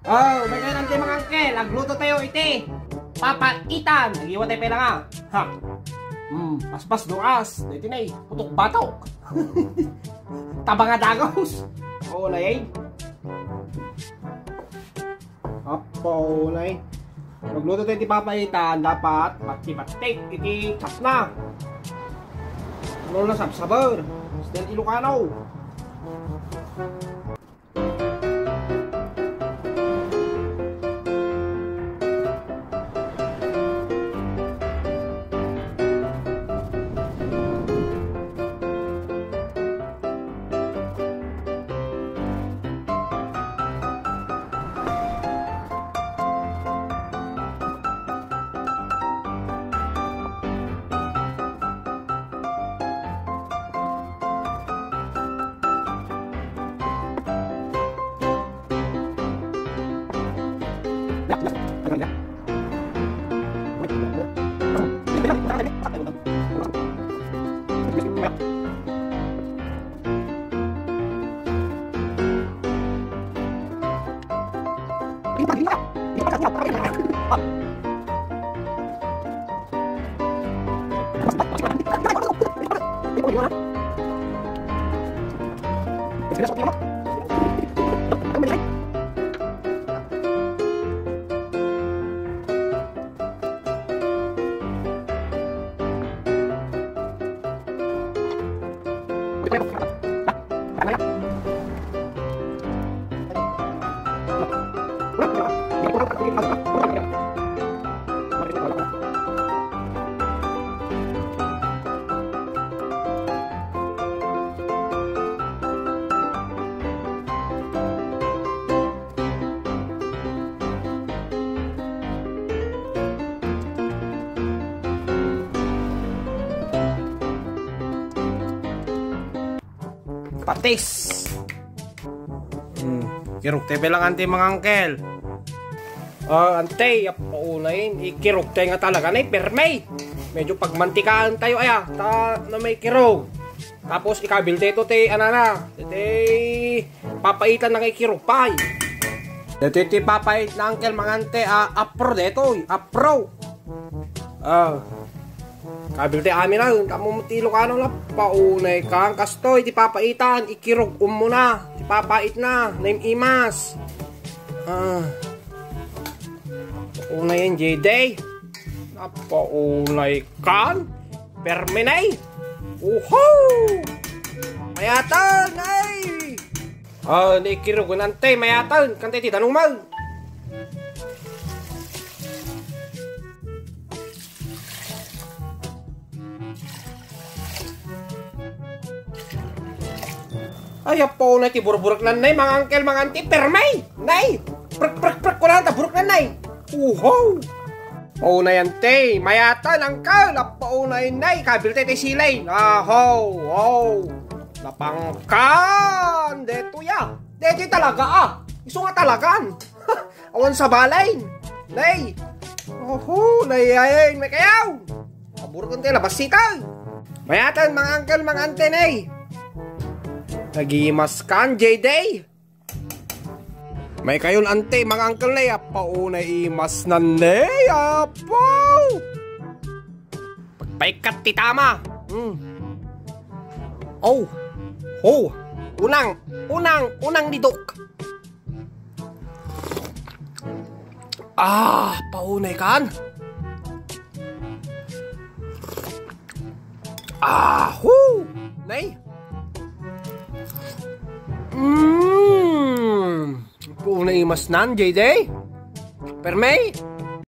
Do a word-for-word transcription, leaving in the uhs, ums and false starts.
Oh, may kayo nanti, mga angkel. Agluto tayo iti papaitan. Agiwa tayo pay la nga. Ha. Hmm, paspas duras. Dito na eh. Putok-batok. Taba nga dagos. Oo, na eh. Apo, na eh. Magluto tayo iti papaitan, dapat pati-pati iti chat na. Ano na, sabsabar? Style Ilocano. Patis. Hmm. Kirugte pay la nga, ante, mga angkel. Ah, ante, apo, unay, ikirugte nga talaga, nay, perme. Medyo pagmantikaan tayo, aya, ta, na may kirog. Tapos, ikabil tayo ti, anana, ti papaitan na nga ikirog pay. Dito ti papait na, angkel, mga ante, ah, apro detoy, apro. Ah. Kabil ti amin a, kamo ti Ilocano la, paunay kan. Kastoy, ti papaitan, ikirog-om mo na. Ti papaitna, naim-imas. Ah. Paunay yan, J D. Napaunay kan. Perme, nay. Uho! Mayatan, nay! Ah, naikirog, ante, mayatan. Kantay ti danumag. Ay, apo, na ti burburek nan, nay, mga angkel, mga anti, perme, nay. Prek, prek, prek, ko lang, ta burek nan, nay. Uho. O, nay, ante, mayatan, angkel, apo, nay, nay, kabil ti silay. Aho, ho. Napangkan, detoy a. Detoy talaga, ah. Isu nga talagan. Awan sabalen. Nay. Oho, nay, ay, may kayaw. Paburken ti labas sita. Mayatan, mga angkel, mga ante, nay. Nagimaskan, J D. May kayon, ante, mga angkel, nay. Apo, nay, imas nan, nay. Apo. Pagpaikat ti tama. Hmm. Oh. Ho. Unang, unang, unang ni Dok. Ah, paunay kan. Ah, hu. Nay. Mm. Paunay imas nan, J D. Perme.